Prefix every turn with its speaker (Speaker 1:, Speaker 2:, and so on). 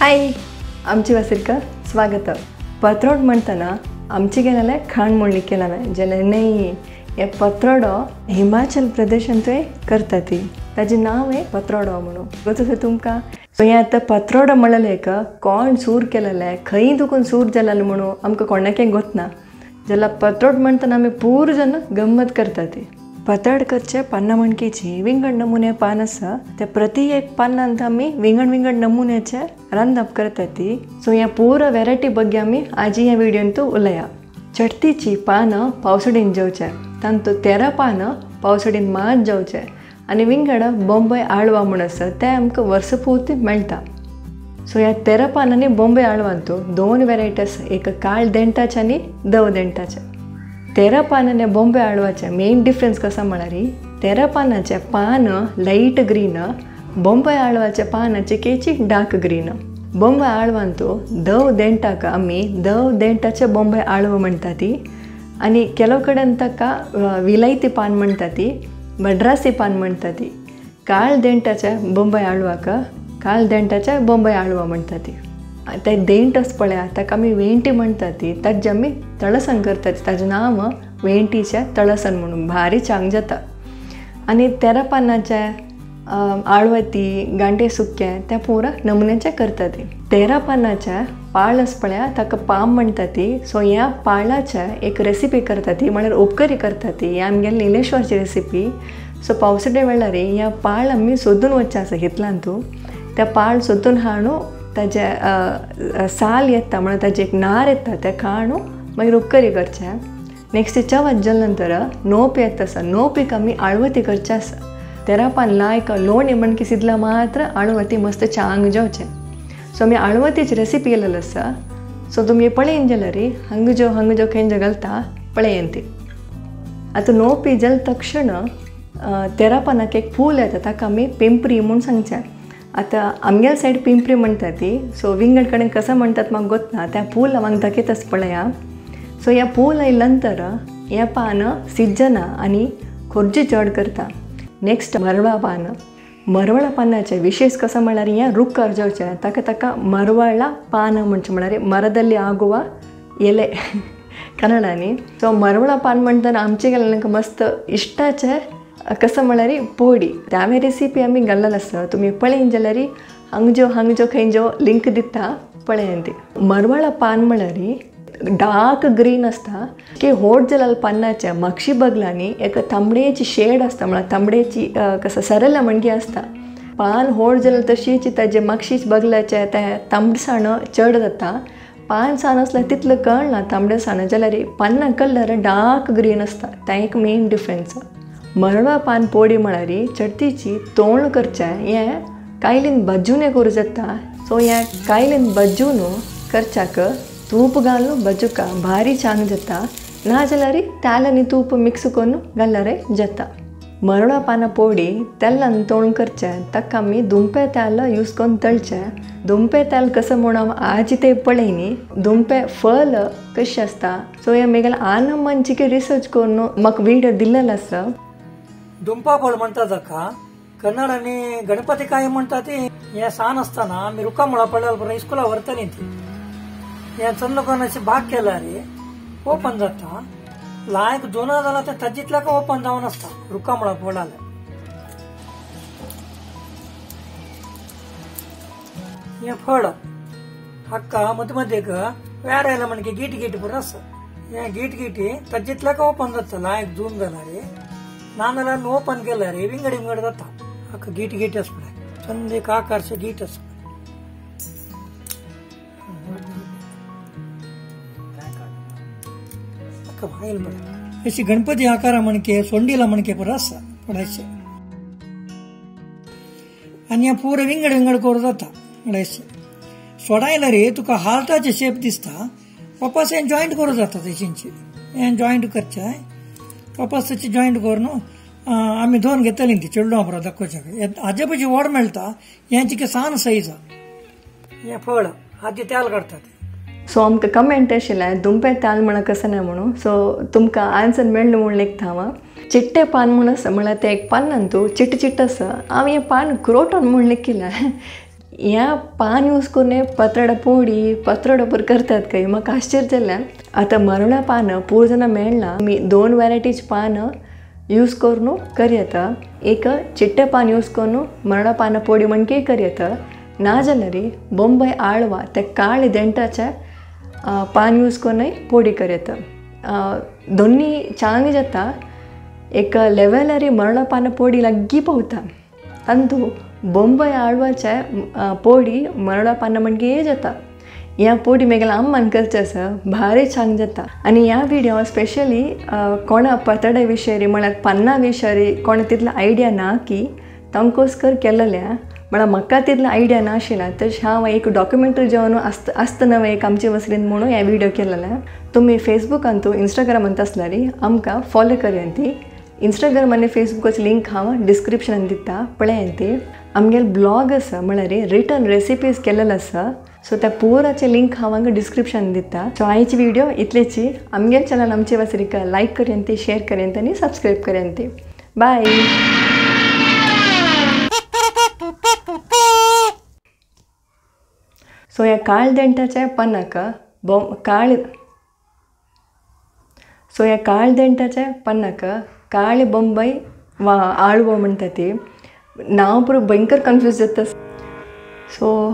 Speaker 1: हाय आमची वासिरकर स्वागत। पत्रोड म्हणताना आमची गेलेले खाण म्हणली केलावे जेले नाही हे पत्रोडो हिमाचल प्रदेशांतय करता ती ताजे नाव आहे पत्रोडो म्हणून गोतसे तुमका। सो हे आतां पत्रोडो म्हणलें का कोण सूर केलेले खंय दुखून सूर जालेलो म्हणून आमकां कोणाकय गोतना जाल्यार पत्रोड म्हणताना आमी पूर जन गम्मत करता ती। पतड करचे पान्ना मणकेची विंगड नमुने पान आसा ते प्रति एक पान्नांत आमी विंगड विंगड नमुन्याचे रांदप करता ती। सो ह्या पुरा वेरायटी बग्गे आमी आजी ह्या व्हिडियोन उलया। चडतीची पानां पावसडीन जेवचे तांतू 13 पानां पावसडीन मात जेवचे आनी विंगड बॉम्बे आळवा म्हूण आसा ते आमकां वर्सपुर्ती मेळटा। सो ह्या 13 पानांनी बॉम्बे आळवांतू 2 वेरायटी आसा, एक काळ देंटाचे आनी धव देंटाचे। 13 पानांनी बॉम्बे आळवाचे मेन डिफरन्स कसा म्हळ्यार 13 पानाचे पान लायट ग्रीन, बॉम्बे आळवाचे पानाचे केची डार्क ग्रीन। बॉम्बे आळवांतू धव देंटाक आमी धव देंटाचे बॉम्बे आळव म्हणटा ती आनी ಕೆಲವು कडेन ताका विलायती पान म्हणटा ती, मड्रासी पान म्हणटा ती। काळ देंटाचे बॉम्बे आळवाक काळ देंटाचे बॉम्बे आळवा म्हणटा ती। ते देंट आसा पळया ताका आमी वेंटी म्हणटा ती, ताजें आमी तळसण करतात, ताजें नांव वेंटीचें तळसण म्हणून भारी चांग जाता। आनी 13 पानाचें आळवती गांठे सुक्कें तें पुरा नमुन्याचें करता ती। 13 पानाचें पाळ आसा पळया ताका पाम म्हणटा ती। सो ह्या पाळाचें एक रेसिपी करता ती म्हळ्यार उपकरी करता ती, ह्या आमगेल्या निलेश्वरची रेसिपी। सो पावसाळे वेळार ह्या पाळ आमी सोदून वचचें आसा हितलांतू, त्या पाळ सोदून हाडून ताजे साल येता म्हणल्यार ताजे एक नार येता तें काडून मागीर उपकरी करचें। नेक्स्ट चवथ जाले नंतर नोप येता आसा, नोपीक आमी आळवती करचें आसा। 13 पान लायक लोणी म्हणकी सिदला मात्र आळवती मस्त चांग जेवचें। सो आमी आळवतीची रेसिपी केलेली आसा। सो तुमी पळयन जाल्यार हांगा ज्यो हांगा ज्यो खंय घालता पळयन ती। आतां नोपी जाले तक्षण 13 पानाक एक फूल येता ताका आमी पिंपरी म्हूण सांगचें। आतां आमगेले सायड पिंपरी म्हणटा ती, सो विंगड कडेन कसो म्हणटात म्हाका गोतना। त्या फूल हांव दाखयता आसा पळया। सो ह्या फूल आयल्या नंतर हें पान सिजना आनी खोर्जी चड करता। नेक्स्ट मरवळा पान, मरवळा पानाचें विशेष कसो म्हळ्यार हें रुखार जेवचें ताका ताका मरवळा पान म्हणचें म्हळ्यार मरದಲ್ಲಿ आगुवा एले कन्नडांनी। सो मरवळा पान म्हणटना आमचे गेल्ले मस्त इश्टाचें कसं म्हळ्यार पोडी त्यावे रेसिपी आमी घाल्लेली आसा, तुमी पळयन जाल्यार हांगा हांगा ज्यो खंय ज्यो लिंक दिता पळयन ती। मरवळा पान म्हळ्यार डार्क ग्रीन आसता की होट जाल्यार पानाच्या मागशी बगलांनी एक तांबडेची शेड आसता म्हळ्यार तांबडेची कसं सरळ म्हणकी आसता। पान होट जाल्यार तशीच ताजे मागशीच बगलाचे ते तांबडसाण चड जाता। पान सान आसल्यार तितलें कळना तांबडे साण जाल्यार पान्ना कलर डार्क ग्रीन आसता, तें एक मेन डिफरन्स। मरवा पान पोडी म्हळ्यार चडतीची तोण करचें हें कायलीन बज्जून करूं जाता। सो हें कायलीन बज्जून करच्याक तूप घालून बजुका भारी चांग जाता, ना जाल्यार तेल आनी तूप मिक्स करून घाल्यार जाता। मरवा पाना पोडी तेलान तोण करचें ताका आमी दुमपे तेल यूज करून तळचें। दुमपे तेल कसो म्हूण हांव आज तें पळयनी, दुमपे फल कशें आसता। सो हें म्हगेल्या आनंदान चिके रिसर्च करून म्हाका व्हिडियो दिल्लेलो आसा।
Speaker 2: दुंपा फळ म्हणतात ताका कन्नडांनी गणपती काಯಿ म्हणटा ती। हें सान आसतना आमी रुखा मुळा पडल्यार बरें इस्कुला व्हरताली ती। हें चंद्रकोन अशें भाग केल्यार ओपन जाता, लायक दोना जाल्यार तें ताजितल्याक ओपन जावन आसता रुखा मुळा पडल्यार। हें फळ हाका मदीं मदीं वेर आयला म्हणकी गीट गीट पुरो आसा। हें गीट गिटी ताजितल्याक ओपन जाता लायक जून जाल्यार, ना जाल्यार ओपन केल्यार विंगड विंगड जाता। हाका गीट गीट आसा पळय, चंद एक आकारचे गीट आसा। अशी गणपती आकारा म्हणके सोंडीला म्हणके पुरो आसा पळयशे। आनी हें पुरो विंगड विंगड करूं जाता पळयशे। सोडायल्यार तुका हार्टाचे शेप दिसता, वापस हें जॉयंट करूं जाता तेशींची। हें जॉयंट करचें वापस तशी जॉयंट करून आमी धुवन घेतली ती चेडूं पुरो दाखोवच्याक। हाजे पयशी व्हड मेळटा, हें चिके सान सायज। हें फळ हाजे तेल काडटात।
Speaker 1: सो आमकां कमेंट आशिल्लें दुमपे तेल म्हणून कसं ना म्हणून, सो तुमकां आन्सर मेळ्ळें म्हूण लेखता हांव। चिट्टे पान म्हूण आसा म्हळ्यार तें एक पान न्हू तूं चिट्ट चिट्ट आसा, हांव हें पान क्रोटन म्हूण लेखिल्लें। ह्या पान यूज करून पत्राडा पोडी पत्राडो पुरो करतात काय म्हाका आश्चर्य जालें. आतां मरणां पानां पूर जाणां मेळना, आमी 2 वेरायटीज पानां यूज करून करयता. एक चिट्टे पान यूज करून मरणां पानां पोडी म्हणके करयता, ना जाल्यार बॉम्बय आळवा ते काळे देंटाचे पान यूज करूनय पोडी करयता. दोन्ही चांग जाता, एक लेवलारी मरणां पानां पोडी लागीं पावता. तांतू बॉम्बय आळवाचे पोडी मरणां पानां म्हणगे जाता. ह्या पोडी मेगेल्या अम्मान करचें आसा, भारी छान जाता. आनी ह्या विडियो स्पेशली कोणा पतडे विशयी म्हळ्यार पान्ना विशयी कोणा तितलो आयडिया ना की तांकोस्कर केलेल्या, म्हळ्यार म्हाका तितलो आयडिया नाशिल्ला. तशें हांव एक डॉक्युमेंटरी जेवन आसतना एक आमचे वसरीन म्हणून ह्या विडियो केलेल्या. तुमी फेसबुकांतू इंस्टाग्रामांत आसल्यार आमकां फॉलो करया. इंस्टाग्राम आनी फेसबुकाची लिंक हांव डिस्क्रिप्शनान दिता, पळयात. आमगेले ब्लॉग आसा म्हळ्यार रिटर्न रेसिपीज केलेले आसा, सो त्या पुराचे लिंक हांव हांगा डिस्क्रिप्शन दिता. सो आयची व्हिडिओ इतलेची. आमगेले चॅनल आमचे वासरिका लायक करयांती, शेअर करयांती आनी सबस्क्रायब करयांती. बाय. सो ह्या काळ देंटाच्या पानाक काळ सो ह्या काळ देंटाच्या पानाक काळे बॉम्बय वा आळवो म्हणटा ती नांव पुरो भयंकर कन्फ्यूज जाता. सो